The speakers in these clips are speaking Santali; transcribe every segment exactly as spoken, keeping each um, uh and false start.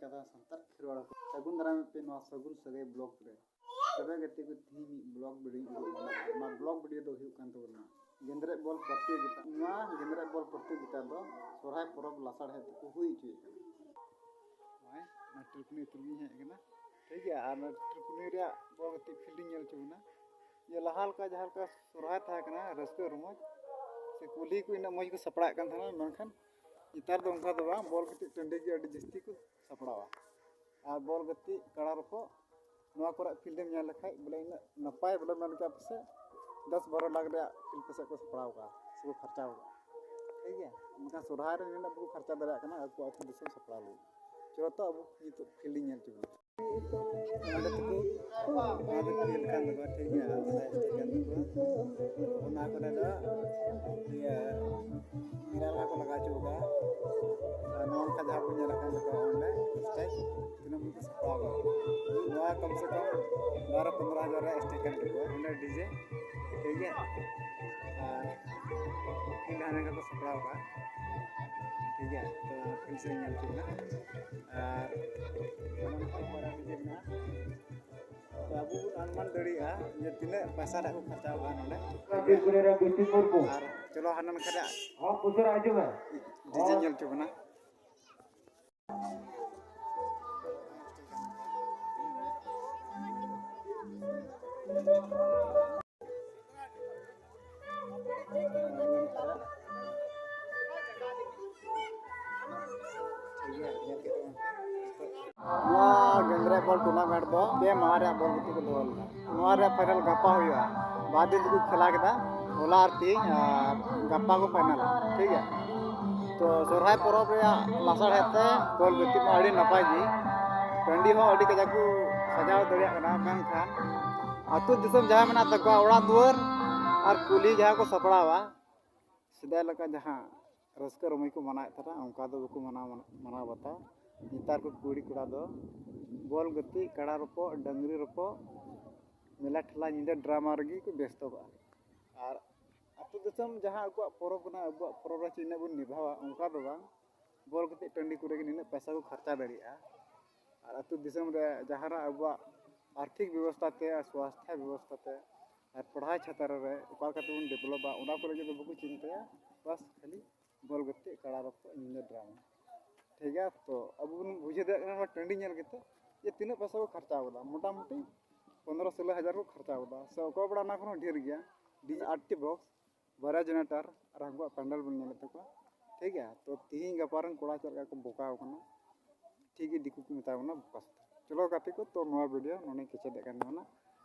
ᱠᱟᱫᱟ ᱥᱟᱱᱛᱟᱲ ᱠᱷᱮᱨᱣᱟᱲ ᱠᱚ᱾ ᱥᱟᱹᱜᱩᱱ ᱫᱟᱨᱟᱢ ᱯᱮ ᱱᱚᱣᱟ ᱥᱟᱹᱜᱩᱱ ᱥᱟᱹᱜᱟᱹᱭ ᱵᱞᱚᱜ ᱨᱮ᱾ ᱛᱚᱵᱮ ᱜᱟᱛᱮ ᱠᱚ, ᱛᱤᱦᱤᱧ ᱢᱤᱫ ᱵᱞᱚᱜ ᱵᱷᱤᱰᱤᱭᱳᱧ ᱩᱰᱩᱠ ᱞᱮᱫᱟ᱾ ᱚᱱᱟ ᱵᱞᱚᱜ ᱵᱷᱤᱰᱤᱭᱳ ᱫᱚ ᱦᱩᱭᱩᱜ ᱠᱟᱱ ᱛᱟᱵᱚᱱᱟ ᱜᱮᱸᱫᱽᱨᱮᱡ ᱵᱚᱞ ᱯᱨᱚᱛᱤᱭᱳᱜᱤᱛᱟ᱾ ᱱᱚᱣᱟ ᱜᱮᱸᱫᱽᱨᱮᱡ ᱵᱚᱞ ᱯᱨᱚᱛᱤᱭᱳᱜᱤᱛᱟ ᱫᱚ ᱥᱚᱨᱦᱟᱭ ᱯᱚᱨᱚᱵᱽ ᱞᱟᱥᱟᱲᱦᱮᱫ ᱛᱮᱠᱚ ᱦᱩᱭ ᱦᱚᱪᱚᱭᱮᱫ ᱠᱟᱱᱟ᱾ ᱱᱚᱜᱼᱚᱭ ᱚᱱᱟ ᱴᱨᱤᱯᱩᱱᱤ ᱟᱹᱛᱩ ᱨᱮᱜᱤᱧ ᱦᱮᱡ ᱟᱠᱟᱱᱟ᱾ ᱴᱷᱤᱠ ᱜᱮᱭᱟ, ᱟᱨ ᱚᱱᱟ ᱴᱨᱤᱯᱩᱱᱤ ᱨᱮᱭᱟᱜ ᱵᱚᱞ ᱜᱟᱛᱮᱜ ᱯᱷᱤᱞᱰ ᱤᱧ ᱧᱮᱞ ᱦᱚᱪᱚ ᱵᱚᱱᱟ᱾ ᱡᱮ ᱞᱟᱦᱟ ᱞᱮᱠᱟ ᱡᱟᱦᱟᱸ ᱞᱮᱠᱟ ᱥᱚᱨᱦᱟᱭ ᱛᱟᱦᱮᱸ ᱠᱟᱱᱟ, ᱨᱟᱹᱥᱠᱟᱹ ᱨᱚᱢᱚᱡᱽ ᱥᱮ ᱠᱩᱞᱦᱤ ᱠᱚ ᱤᱱᱟᱹᱜ ᱢᱚᱡᱽ ᱠᱚ ᱥᱟᱯᱲᱟᱜ ᱠᱟᱱ ᱛᱟᱦᱮᱱᱟ, ᱢᱮᱱᱠᱷᱟᱱ ᱱᱮᱛᱟᱨ ᱫᱚ ᱚᱱᱠᱟ ᱫᱚ ᱵᱟᱝ, ᱵᱚᱞ ᱜᱟᱛᱮᱜ ᱴᱟᱺᱰᱤ ᱜᱮ ᱟᱹᱰᱤ ᱡᱟᱹᱥᱛᱤ ᱠᱚ ᱥᱟᱯᱲᱟᱣᱟ᱾ ᱟᱨ ᱵᱚᱞ ᱜᱟᱛᱮᱜ, ᱠᱟᱲᱟ ᱨᱚᱯᱚᱜ, ᱱᱚᱣᱟ ᱠᱚᱨᱮ ᱯᱷᱤᱞᱰ ᱮᱢ ᱧᱮᱞ ᱞᱮᱠᱷᱟᱡ ᱵᱚᱞᱮ ᱤᱱᱟᱹᱜ ᱱᱟᱯᱟᱭ, ᱵᱚᱞᱮ ᱢᱮᱱ ᱠᱮᱭᱟ ᱯᱟᱥᱮᱡ ᱫᱚᱥ ᱵᱟᱨᱚ ᱞᱟᱠᱷ ᱨᱮᱭᱟᱜ ᱯᱷᱤᱞᱰ ᱯᱟᱥᱮᱡ ᱠᱚ ᱥᱟᱯᱲᱟᱣ ᱠᱟᱜᱼᱟ ᱥᱮ ᱠᱚ ᱠᱷᱚᱨᱪᱟᱣ ᱠᱟᱜᱼᱟ᱾ ᱴᱷᱤᱠ ᱜᱮᱭᱟ, ᱢᱮᱱᱠᱷᱟᱱ ᱥᱚᱨᱦᱟᱭ ᱨᱮ ᱱᱤᱱᱟᱹᱜ ᱵᱟᱠᱚ ᱠᱷᱚᱨᱪᱟ ᱫᱟᱲᱮᱭᱟᱜ ᱠᱟᱱᱟ ᱟᱠᱚ ᱟᱹᱛᱩ ᱫᱤᱥᱚᱢ ᱥᱟᱯᱲᱟᱣ ᱞᱟᱹᱜᱤᱫ᱾ ᱪᱚᱞᱚ ᱛᱚ ᱟᱵᱚ ᱱᱤᱛᱚᱜ ᱯᱷᱤᱞᱰ ᱤᱧ ᱧᱮᱞ ᱦᱚᱪᱚ ᱵᱚᱱᱟ᱾ ᱱᱚᱰᱮ ᱛᱟᱠᱚ, ᱱᱚᱣᱟ ᱫᱚ ᱯᱷᱤᱞᱰ ᱠᱟᱱ ᱛᱟᱠᱚᱣᱟ, ᱴᱷᱤᱠ ᱜᱮᱭᱟ, ᱚᱱᱟ ᱥᱴᱮᱰᱤᱭᱟᱢ ᱠᱟᱱ ᱛᱟᱠᱚᱣᱟ᱾ ᱚᱱᱟ ᱠᱚᱨᱮ ᱫᱚ ᱤᱭᱟᱹ ᱢᱮᱞᱟ ᱠᱚ ᱞᱟᱜᱟᱣ ᱦᱚᱪᱚ ᱠᱟᱜᱼᱟ᱾ ᱟᱨ ᱱᱚᱜᱼᱚ ᱱᱚᱝᱠᱟ ᱡᱟᱦᱟᱸ ᱵᱚᱱ ᱧᱮᱞ ᱟᱠᱟᱱ ᱛᱟᱠᱚᱣᱟ ᱚᱸᱰᱮ ᱥᱴᱮᱡᱽ, ᱛᱤᱱᱟᱹᱜ ᱢᱚᱡᱽ ᱠᱚ ᱥᱟᱯᱲᱟᱣ ᱠᱟᱜᱼᱟ᱾ ᱱᱚᱣᱟ ᱠᱚᱢ ᱥᱮ ᱠᱚᱢ ᱵᱟᱨᱚ ᱯᱚᱱᱫᱽᱨᱚ ᱦᱟᱡᱟᱨ ᱨᱮᱭᱟᱜ ᱥᱴᱮᱡᱽ ᱠᱟᱱ ᱛᱟᱠᱚᱣᱟ᱾ ᱚᱸᱰᱮ ᱰᱤᱡᱮ, ᱴᱷᱤᱠ ᱜᱮᱭᱟ, ᱟᱨ ᱯᱷᱤᱞᱰ ᱦᱟᱱᱮ ᱠᱚ ᱥᱟᱯᱲᱟᱣ ᱠᱟᱜᱼᱟ, ᱴᱷᱤᱠ ᱜᱮᱭᱟ᱾ ᱛᱚ ᱯᱷᱤᱞᱰ ᱥᱮᱫ ᱧᱮᱞ ᱦᱚᱪᱚ ᱵᱚᱱᱟ᱾ ᱟᱨ ᱱᱚᱜᱼᱚ ᱱᱚᱝᱠᱟ ᱯᱟᱭᱨᱟ ᱰᱤᱡᱮ ᱢᱮᱱᱟᱜᱼᱟ᱾ ᱛᱚ ᱟᱵᱚ ᱵᱚᱱ ᱚᱱᱩᱢᱟᱱ ᱫᱟᱲᱮᱭᱟᱜᱼᱟ ᱡᱮ ᱛᱤᱱᱟᱹᱜ ᱯᱚᱭᱥᱟ ᱨᱮᱭᱟᱜ ᱠᱚ ᱠᱷᱚᱨᱪᱟᱣ ᱠᱟᱜᱼᱟ ᱱᱚᱰᱮ᱾ ᱟᱨ ᱪᱚᱞᱚ ᱦᱟᱱᱟ ᱱᱟᱠᱷᱟ ᱨᱮᱭᱟᱜ ᱦᱚᱸ ᱯᱩᱥᱟᱹᱨᱟ ᱦᱤᱡᱩᱜ ᱢᱮ᱾ ᱰᱤᱡᱮ ᱧᱮᱞ ᱦᱚᱪᱚ ᱵᱚᱱᱟ᱾ ᱱᱚᱣᱟ ᱜᱮᱸᱫᱽᱨᱮᱡ ᱵᱚᱞ ᱴᱩᱨᱱᱟᱢᱮᱱᱴ ᱫᱚ ᱯᱮ ᱢᱟᱦᱟ ᱨᱮᱭᱟᱜ ᱵᱚᱞ ᱜᱟᱛᱮᱜ ᱠᱚ ᱫᱚᱦᱚ ᱞᱮᱫᱟ᱾ ᱱᱚᱣᱟ ᱨᱮᱭᱟᱜ ᱯᱷᱟᱭᱱᱟᱞ ᱜᱟᱯᱟ ᱦᱩᱭᱩᱜᱼᱟ᱾ ᱵᱟᱨ ᱫᱤᱱ ᱛᱮᱠᱚ ᱠᱷᱮᱞᱟ ᱠᱮᱫᱟ, ᱦᱚᱞᱟ ᱟᱨ ᱛᱮᱦᱮᱧ, ᱟᱨ ᱜᱟᱯᱟ ᱠᱚ ᱯᱷᱟᱭᱱᱟᱞᱟ, ᱴᱷᱤᱠ ᱜᱮᱭᱟ᱾ ᱛᱚ ᱥᱚᱨᱦᱟᱭ ᱯᱚᱨᱚᱵᱽ ᱨᱮᱭᱟᱜ ᱞᱟᱥᱟᱲᱦᱮᱫ ᱛᱮ ᱵᱚᱞ ᱜᱟᱛᱮᱜ ᱢᱟ ᱟᱹᱰᱤ ᱱᱟᱯᱟᱭ ᱜᱮ, ᱴᱟᱺᱰᱤ ᱦᱚᱸ ᱟᱹᱰᱤ ᱠᱟᱡᱟᱠ ᱠᱚ ᱥᱟᱡᱟᱣ ᱫᱟᱲᱮᱭᱟᱜ ᱠᱟᱱᱟ, ᱢᱮᱱᱠᱷᱟᱱ ᱟᱹᱛᱩ ᱫᱤᱥᱚᱢ ᱡᱟᱦᱟᱸ ᱢᱮᱱᱟᱜ ᱛᱟᱠᱚᱣᱟ, ᱚᱲᱟᱜ ᱫᱩᱣᱟᱹᱨ ᱟᱨ ᱠᱩᱞᱦᱤ ᱡᱟᱦᱟᱸ ᱠᱚ ᱥᱟᱯᱲᱟᱣᱟ, ᱥᱮᱫᱟᱭ ᱞᱮᱠᱟ ᱡᱟᱦᱟᱸ ᱨᱟᱹᱥᱠᱟᱹ ᱨᱚᱢᱚᱡᱽ ᱠᱚ ᱢᱟᱱᱟᱣᱮᱫ ᱛᱟᱦᱮᱱᱟ, ᱚᱱᱠᱟ ᱫᱚ ᱵᱟᱠᱚ ᱢᱟᱱᱟᱣ, ᱢᱟᱱᱟᱣ ᱵᱟᱛᱟᱣᱟ᱾ ᱱᱮᱛᱟᱨ ᱠᱚ ᱠᱩᱲᱤ ᱠᱚᱲᱟ ᱫᱚ ᱵᱚᱞ ᱜᱟᱛᱮᱜ, ᱠᱟᱲᱟ ᱨᱚᱯᱚᱜ, ᱰᱟᱹᱝᱨᱤ ᱨᱚᱯᱚᱜ, ᱢᱮᱞᱟ ᱴᱷᱮᱞᱟ, ᱧᱤᱫᱟᱹ ᱰᱨᱟᱢᱟ ᱨᱮᱜᱮ ᱠᱚ ᱵᱮᱥᱛᱚ ᱠᱚᱜᱼᱟ᱾ ᱟᱨ ᱟᱹᱛᱩ ᱫᱤᱥᱚᱢ ᱡᱟᱦᱟᱸ ᱟᱠᱚᱣᱟᱜ ᱯᱚᱨᱚᱵᱽ ᱠᱟᱱᱟ, ᱟᱵᱚᱣᱟᱜ ᱯᱚᱨᱚᱵᱽ ᱨᱮ ᱪᱮᱫ ᱤᱱᱟᱹᱜ ᱵᱚᱱ ᱱᱤᱵᱷᱟᱣᱟ, ᱚᱱᱠᱟ ᱫᱚ ᱵᱟᱝ᱾ ᱵᱚᱞ ᱜᱟᱛᱮᱜ ᱴᱟᱺᱰᱤ ᱠᱚᱨᱮ ᱜᱮ ᱱᱤᱱᱟᱹᱜ ᱯᱚᱭᱥᱟ ᱠᱚ ᱠᱷᱚᱨᱪᱟ ᱫᱟᱲᱮᱭᱟᱜᱼᱟ᱾ ᱟᱨ ᱟᱹᱛᱩ ᱫᱤᱥᱚᱢ ᱨᱮ ᱡᱟᱦᱟᱸ ᱨᱮ ᱟᱵᱚᱣᱟᱜ ᱟᱨᱛᱷᱤᱠ ᱵᱮᱵᱚᱥᱛᱷᱟ ᱛᱮ ᱟᱨ ᱥᱣᱟᱥᱛᱷᱚ ᱵᱮᱵᱚᱥᱛᱷᱟ ᱛᱮ ᱟᱨ ᱯᱟᱲᱦᱟᱣ ᱪᱷᱟᱛᱟᱨ ᱨᱮ ᱚᱠᱟ ᱞᱮᱠᱟᱛᱮ ᱵᱚᱱ ᱰᱮᱵᱷᱞᱚᱯᱟ, ᱚᱱᱟ ᱠᱚ ᱞᱟᱹᱜᱤᱫ ᱫᱚ ᱵᱟᱠᱚ ᱪᱤᱱᱛᱟᱹᱭᱟ᱾ ᱵᱟᱥ ᱠᱷᱟᱹᱞᱤ ᱵᱚᱞ ᱜᱟᱛᱮᱜ, ᱠᱟᱲᱟ ᱨᱚᱯᱚᱜ, ᱧᱤᱫᱟᱹ ᱰᱨᱟᱢᱟ᱾ ᱴᱷᱤᱠ ᱜᱮᱭᱟ, ᱛᱚ ᱟᱵᱚ ᱵᱚᱱ ᱵᱩᱡᱷᱟᱹᱣ ᱫᱟᱲᱮᱭᱟᱜ ᱠᱟᱱᱟ ᱱᱚᱣᱟ ᱴᱟᱺᱰᱤ ᱧᱮᱞ ᱠᱟᱛᱮ ᱡᱮ ᱛᱤᱱᱟᱹᱜ ᱯᱚᱭᱥᱟ ᱠᱚ ᱠᱷᱚᱨᱪᱟ ᱠᱟᱫᱟ, ᱢᱚᱴᱟᱢᱩᱴᱤ ᱯᱚᱱᱫᱽᱨᱚ ᱥᱳᱞᱳ ᱦᱟᱡᱟᱨ ᱠᱚ ᱠᱷᱚᱨᱪᱟ ᱠᱟᱫᱟ, ᱥᱮ ᱚᱠᱚᱭ ᱵᱟᱲᱟ ᱚᱱᱟ ᱠᱷᱚᱱ ᱦᱚᱸ ᱰᱷᱮᱨ ᱜᱮᱭᱟ᱾ ᱰᱤᱡᱮ ᱟᱴᱴᱤ ᱵᱚᱠᱥ, ᱵᱟᱨᱭᱟ ᱡᱮᱱᱟᱨᱮᱴᱟᱨ ᱟᱨ ᱦᱟᱱᱠᱩᱣᱟᱜ ᱯᱮᱱᱰᱮᱞ ᱵᱚᱱ ᱧᱮᱞᱮᱫ ᱛᱟᱠᱚᱣᱟ᱾ ᱴᱷᱤᱠ ᱜᱮᱭᱟ, ᱛᱚ ᱛᱤᱦᱤᱧ ᱜᱟᱯᱟ ᱨᱮᱱ ᱠᱚᱲᱟ ᱪᱮᱫ ᱞᱮᱠᱟ ᱠᱚ ᱵᱚᱠᱟᱣ ᱠᱟᱱᱟ, ᱴᱷᱤᱠ ᱜᱮ ᱫᱤᱠᱩ ᱠᱚ ᱢᱮᱛᱟ ᱵᱚᱱᱟ ᱵᱚᱠᱟ ᱥᱮᱛᱟ᱾ ᱪᱚᱞᱚ ᱜᱟᱛᱮ ᱠᱚ, ᱛᱚ ᱱᱚᱣᱟ ᱵᱷᱤᱰᱤᱭᱳ ᱱᱚᱰᱮᱧ ᱠᱮᱪᱮᱫᱮᱫ ᱠᱟᱱ ᱛᱟᱵᱚᱱᱟ᱾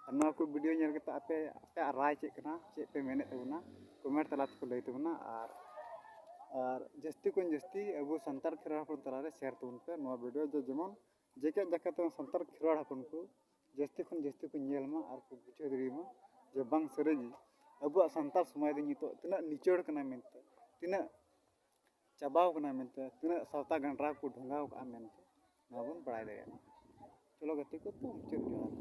ᱟᱨ ᱱᱚᱣᱟ ᱠᱚ ᱵᱷᱤᱰᱤᱭᱳ ᱧᱮᱞ ᱠᱟᱛᱮ ᱟᱯᱮ, ᱟᱯᱮᱭᱟᱜ ᱨᱟᱭ ᱪᱮᱫ ᱠᱟᱱᱟ, ᱪᱮᱫ ᱯᱮ ᱢᱮᱱᱮᱫ ᱛᱟᱵᱚᱱᱟ, ᱠᱚᱢᱮᱱᱴ ᱛᱟᱞᱟ ᱛᱮᱠᱚ ᱞᱟᱹᱭ ᱛᱟᱵᱚᱱᱟ᱾ ᱟᱨ, ᱟᱨ ᱡᱟᱹᱥᱛᱤ ᱠᱷᱚᱱ ᱡᱟᱹᱥᱛᱤ ᱟᱵᱚ ᱥᱟᱱᱛᱟᱲ ᱠᱷᱮᱨᱣᱟᱲ ᱦᱚᱯᱚᱱ ᱛᱟᱞᱟᱨᱮ ᱥᱮᱭᱟᱨ ᱛᱟᱵᱚᱱ ᱯᱮ ᱱᱚᱣᱟ ᱵᱷᱤᱰᱤᱭᱳ, ᱡᱮ ᱡᱮᱢᱚᱱ ᱡᱮᱜᱮᱛ ᱡᱟᱠᱟᱛ ᱨᱮᱱ ᱥᱟᱱᱛᱟᱲ ᱠᱷᱮᱨᱣᱟᱲ ᱦᱚᱯᱚᱱ ᱠᱚ ᱡᱟᱹᱥᱛᱤ ᱠᱷᱚᱱ ᱡᱟᱹᱥᱛᱤ ᱠᱚ ᱧᱮᱞ ᱢᱟ ᱟᱨ ᱠᱚ ᱵᱩᱡᱷᱟᱹᱣ ᱫᱟᱲᱮᱭᱟᱜ ᱢᱟ ᱡᱮ ᱵᱟᱝ, ᱥᱟᱹᱨᱤᱜᱮ ᱟᱵᱚᱣᱟᱜ ᱥᱟᱱᱛᱟᱲ ᱥᱚᱢᱟᱡᱽ ᱫᱚ ᱱᱤᱛᱚᱜ ᱛᱤᱱᱟᱹᱜ ᱱᱤᱪᱚᱲ ᱠᱟᱱᱟ ᱢᱮᱱᱛᱮ, ᱛᱤᱱᱟᱹᱜ ᱪᱟᱵᱟᱣ ᱠᱟᱱᱟ ᱢᱮᱱᱛᱮ, ᱛᱤᱱᱟᱹᱜ ᱥᱟᱶᱛᱟ ᱜᱟᱸᱰᱨᱟ ᱠᱚ ᱰᱷᱚᱸᱜᱟᱣ ᱠᱟᱜᱼᱟ ᱢᱮᱱᱛᱮ, ᱱᱚᱣᱟ ᱵᱚᱱ ᱵᱟᱲᱟᱭ ᱫᱟᱲᱮᱭᱟᱜ ᱢᱟ᱾ ᱪᱚᱞᱚ ᱜᱟᱛᱮ ᱠᱚ, ᱛᱚ ᱢᱩᱪᱟᱹᱫ ᱡᱚᱦᱟᱨ᱾